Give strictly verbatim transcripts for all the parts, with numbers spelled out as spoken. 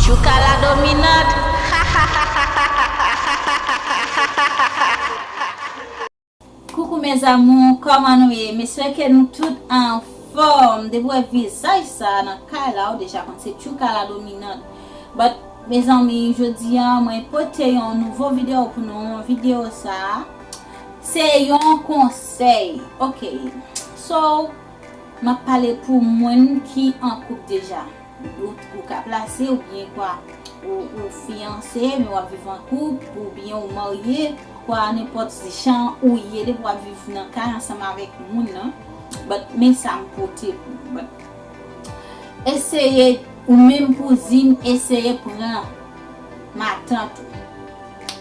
Tchouka la dominant. Coucou mes amours, kòman nou ye? M espere ke nou tout anfòm. Depi w wè vizaj sa a nan kay la, ou deja konn se Tchouka la dominant. But, mezanmi, jodi a, mwen pote yon nouvo videyo pou nou. Videyo sa a, se yon konsèy. Ok. So, m ap pale pou moun ki an koup deja. Ou, ou ka plase oubyen kwa, ou, ou fiyanse, men w ap viv an koup, oubyen ou marye, kwa, nenpòt jan ou ye, depi w ap viv nan kay ansanm avèk moun nan. But, men sa m pote pou ou. But, eseye, ou menm kouzin, eseye pran matant ou.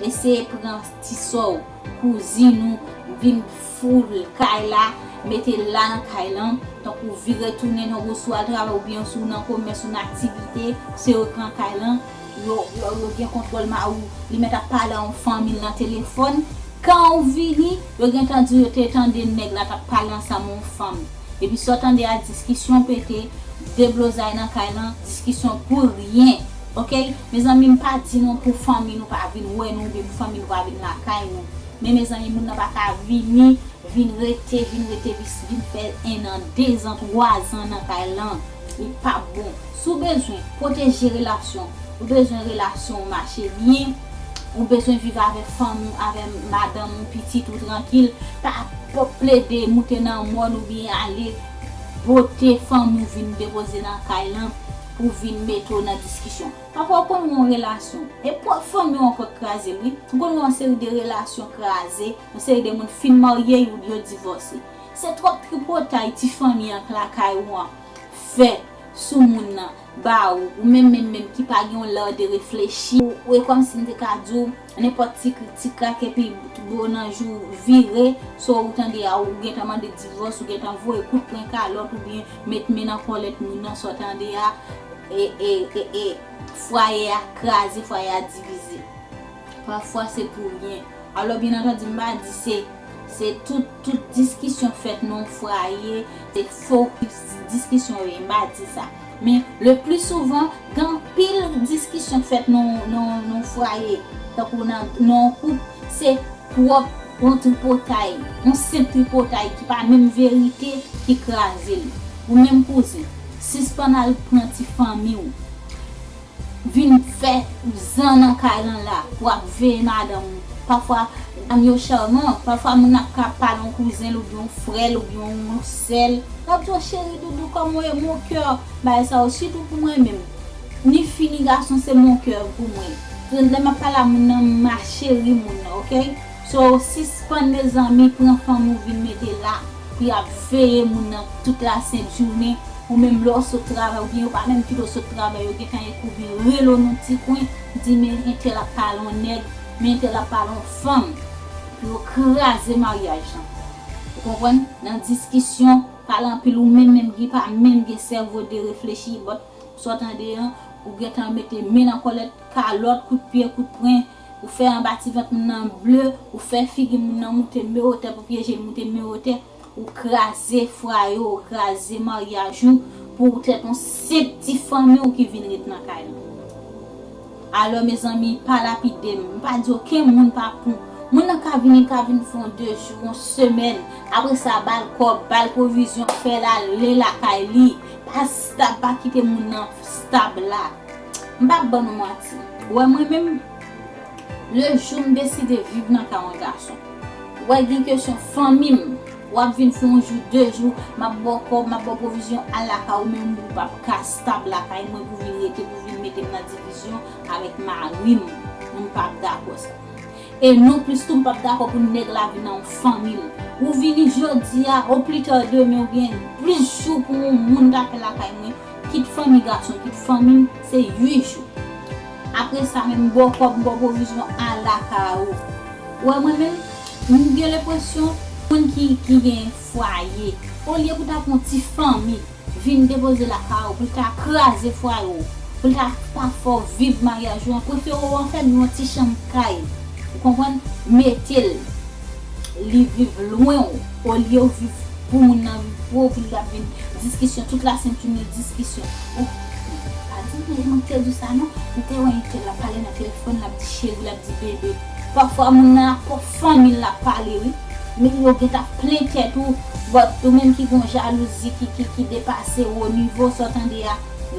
Eseye pran ti sè w, kouzin ou, vin foul kay la, mete l la nan kay lan, tankou vire tounen, tankou si w al travay oubyen si w nan komès, ou nan aktivite, se yo k nan kay lan, yo, yo, yo gen kontwòl mari w, li mèt ap pale a yon fanmi l nan telefòn. Kan ou vini, yo gentan di yo te tande nèg la t ap pale ansanm yon fanm. Epi sa w tande a, diskisyon pete, deblozay nan kay lan, diskisyon pou ryen. Ok? Mezanmi, m pa di nou pou fanmi nou pa vin wè nou, oubyen pou fanmi nou pa vin lakay nou. Men mezanmi, moun nan pa ka vini, vin rete, vin rete, vin, vin fè en an, de zan, twa zan nan kay lan. Li pa bon. Si w bezwen pwoteje relasyon, ou bezwen relasyon w mache byen, ou bezwen viv avèk fanmi w, avèk madanm ou, pitit ou trankil, pa, pa plede moute nan mòn oubyen ale pote fanmi w vin depoze nan kay lan pou vin mete w nan diskisyon. Pafwa ou konn yon relasyon, e pwòp fanmi w ankò k kraze l, wi. Ou konn yon seri de relasyon kraze, yon seri de moun fin marye, yo, yo divòse. Se twòp tripotay ti fanmi an k lakay ou an fè sou moun nan, ba ou, ou menm, menm, menm ki pa gen yon lè de reflechi. Ou, ou e kòmsi m te ka di w, nenpòt ti, ti krak epi bo nan jou vire, so ou tande a, ou gentan mande divòs, ou gentan voye kout pwen kalòt, oubyen met men nan kòlèt moun nan, sa w tande a, e, e, e, e, fwaye a kraze, fwaye a divize. Pafwa se pou ryen. Alò, byen antandi, m pa di se, se tout, tout diskisyon fèt nan yon fwaye, se fo diskisyon yo ye, m pa di sa. Men, le pli souvan, gen anpil diskisyon fèt nan, nan, nan fwaye, tankou nan, nan yon koup, se pwòp yon tripotay, yon senp tripotay ki pa menm verite ki kraze l. Ou menm kouzin, sispann al pran ti fanmi w. Vin fè zan nan kay lan la, w ap veye madanm ou. Pafwa, dam yo chaman, pafwa moun nan ka pale yon kouzen l oubyen yon frè l oubyen yon sè l. L ap di w, cheri doudou, kòman w ye, mon cœur, bagay sa yo, sitou pou mwen menm. Ni fi ni gason, se mon cœur pou mwen. Lè m ap pale a moun nan, ma chérie moun nan, ok? So, sispann, mezanmi, pran fanmi w vin mete la, pou y ap veye moun nan tout lasent jounen, ou menm lè w sot travay, oubyen yo pa menm kite w sot travay, yo gentan ekri oubyen rele w nan ti kwen, di, men entèl ap pale yon nèg, men entèl ap pale yon fanm, pou yo kraze maryaj lan. Ou konprann? Nan diskisyon, pale anpil, ou menm menm ki pa menm gen sèvo de reflechi, but sa w tande an, ou gentan mete men nan kòlèt, kalòt, kout pye, kout pwen, ou fè anba ti vant moun nan ble, ou fè figi moun nan moute mewotè, pou pye je l moute mewotè, ou kraze fwaye w, ou kraze maryaj ou, pou tèt yon senp ti fanmi w ki vin ret nan kay lan. Alò, mezanmi, pa lapide m. M pa di okenn moun pa pou. Moun nan ka vini, ka vin fè yon de jou, yon semèn. Apre sa, ba l kòb, ba l pwovizyon, fè l ale lakay li. Pa stab, pa kite moun nan stab la. M p ap ban nou manti. Ou wè mwen menm, le jou m deside viv nan kay yon gason, ou wè gen kesyon fanmi m, w ap vin fè yon jou, de jou, m ap ba w kòb, m ap ba w pwovizyon, al lakay ou, men ou p ap ka stab lakay mwen pou vin rete, pou vin mete m nan divizyon avèk mari m. M p ap dakò sa. E non plis tou, m p ap dakò pou nèg la vin nan yon fanmi l. Ou vini jodi a, oplita demen, oubyen plis jou pou yon moun ta fè lakay mwen, kit fanmi gason, kit fanmi m, se uit jou. Apre sa, menm ba w kòb, ba w pwovizyon, al lakay ou. Ou wè mwen menm, m gen lenpresyon, moun ki, ki gen fwaye, olye pou ta pran ti fanmi, vin depoze lakay ou, pou l ta kraze fwaye w, pou l ta pa fè w viv maryaj ou an, prefere w anfèmen yon ti chanm kay, ou konprann, mete l, li viv lwen w, olye w viv pou moun nan viv pou ou, pou l ap vin diskisyon, tout lasent jounen diskisyon. Ou, Di, men mwen te di sa non, m te wè yon tèl l ap pale nan telefòn, l ap di cheri, l ap di bebe. Pafwa moun nan ak pwòp fanmi l l ap pale wi. Men yo gentan plen tèt ou. But ou menm ki gon jalouzi ki, ki, ki depase w o nivo sa w tande a,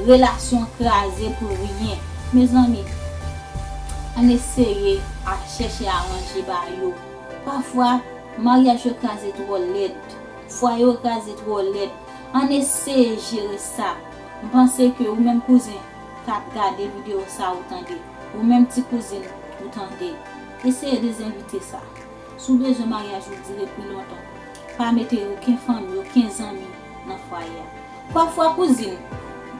relasyon kraze pou ryen. Mezanmi, ann eseye a chèche aranje bagay yo. Pafwa, maryaj yo kraze twò lèd. Fwaye yo kraze twò lèd. Ann eseye jere sa. M panse ke ou menm kouzen k ap gade videyo sa ou tande, ou menm ti kouzin ou tande, eseye dezenvite sa. Si w bezwen maryaj ou dire pi lontan, pa mete okenn fanmi, okenn zanmi nan fwaye a. Pafwa kouzin,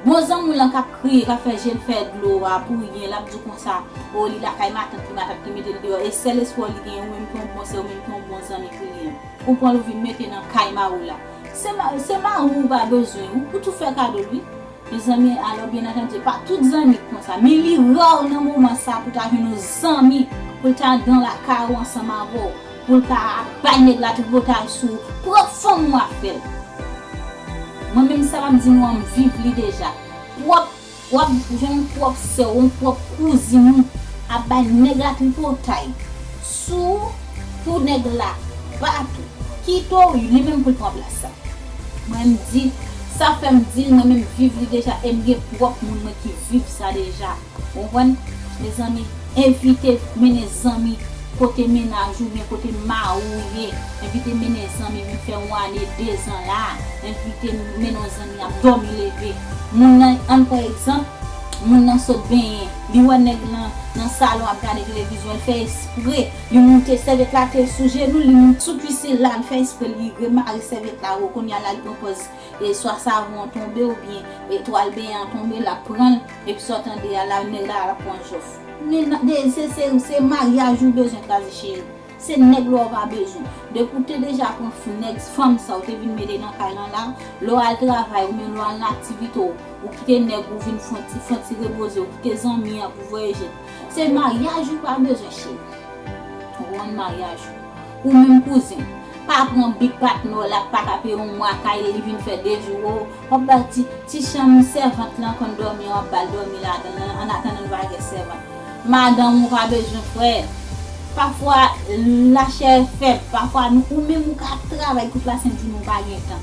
bon zanmi w lan k ap kriye, k ap fè je l fè dlo a pou ryen, l ap di w konsa, o li lakay matant li, matant li mete l deyò, e sèl espwa li genyen, ou menm ki yon bon sè, ou menm ki yon bon zanmi pou li an. Ou pran l ou vin mete nan kay mari w la. Se ma, se mari w ou pa bezwen, ou, ou tou fè kado l wi. Mezanmi, alò byen antandi, pa tout zanmi k konsa. Men li ra w nan moman sa pou ta jwenn yon zanmi, pou l ta dan lakay ou ansanm avè w, pou l pa bay nèg la tripotay sou ou. Pwòp fanmi w ap fè l. Mwen menm sa m ap di nou an, m viv li deja. Pwòp W ap jwenn yon pwòp sè w, yon pwòp kouzin ou ap bay nèg la tripotay sou ou pou nèg la bat ou, kite w li menm pou l pran plas sa. Mwen m di, sa fè m di l, mwen menm viv li deja e m gen pwòp moun mwen ki viv sa deja. Ou konprann? Mezanmi, evite mennen zanmi kote mennaj ou oubyen kote mari w ye. Evite mennen zanmi vin fè yon ane, dezan la. Evite mennen yon zanmi ap dòmi leve. Moun nan, ann pran egzanp, moun nan sot benyen. Li wè nèg lan nan salon ap gade televizyon, l fè espre. Li moute sèvyèt la te sou jenou, li moute sou kwis li la, l fè espre li remare sèvyèt la wo. Kounye a la, li pran pòz e swa savon an tonbe oubyen etwal benyen an tonbe, l ap pran l, epi sa w tande a la, nèg la ap pran jòf. Men nan, de, se, se, se maryaj ou bezwen kraze, cheri. Se nèg la w pa bezwen. Depi w te deja pran f-, nèg fanm sa, w te vin mete nan kay lan la, lè w al travay oubyen lè w al nan aktivite w, ou kite nèg ou vin fè yon ti, fè yon ti repoze, ou kite zanmi an pou voye jèt. Se maryaj ou pa bezwen, cheri. Ou konn maryaj ou. Ou menm kouzin, pa pran big patnè w la k pa ka peye yon mwa kay li, li vin fè de jou, o, w ap ba ti, ti chanm sèvant lan konn dòmi an, w ap ba l dòmi ladan l, an atandan nou pa gen sèvant. Madanm ou pa bezwen frè. Pafwa, lachè fèb, pafwa nou, ou menm ou ka travay tout lasentjounen ou pa gen tan.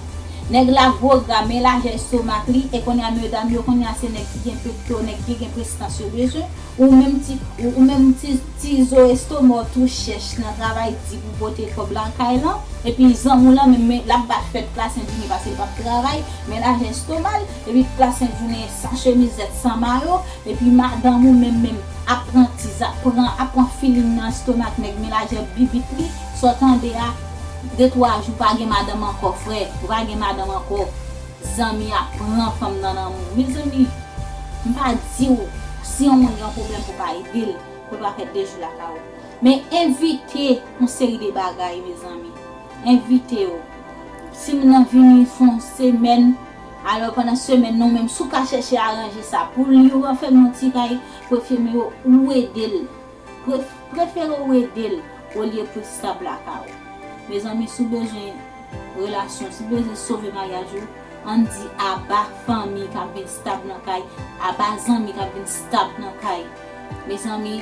Nèg la gwo gra, men lajè estomak li, e kounye a medam yo, kounye a se nèg ki gen pekto, nèg ki gen prestans yo bezwen. Ou menm ti, ou, ou menm ti, ti zo estoma w tou chèch nan travay di pou pote kòb lakay lan, epi zanmi w lan menm, men l ap bat fè tout lasentjounen paske l p ap travay, men lajè estoma l, epi tout lasentjounen san chemizèt, san mayo, epi madanm ou menm, menm ap pran ti, ap pran, ap pran feeling nan estomak nèg, men lajè bibit li, sa w tande a, de twa jou pa gen madanm ankò, frè, ou pa gen madanm ankò. Zanmi ap pran fanm nan nan men w. Mezanmi, m pa di w, si yon moun gen yon pwoblèm pou pa ede l, pou l pa fè de jou lakay ou. Men evite yon seri de bagay, mezanmi. Evite yo. Si moun nan vini fè yon semèn, alò pandan semèn nan, ou menm si w ka chèche aranje sa pou li, ou ranfèmen yon ti kay, prefere w ede l. Pref-, prefere w ede l olye pou l stab lakay ou. Mezanmi, si w bezwen relasyon, si w bezwen sove maryaj ou, ann di aba fanmi k ap vin stab nan kay, aba zanmi k ap vin stab nan kay. Mezanmi,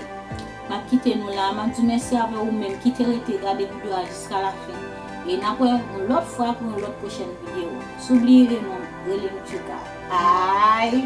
m ap kite nou la, m ap di mèsi avè ou menm ki te rete gade videyo a jiska lafen. E n ap wè yon lòt fwa pou yon lòt pwochèn videyo. Si w bliye rele m, rele m Tchouka. Ay!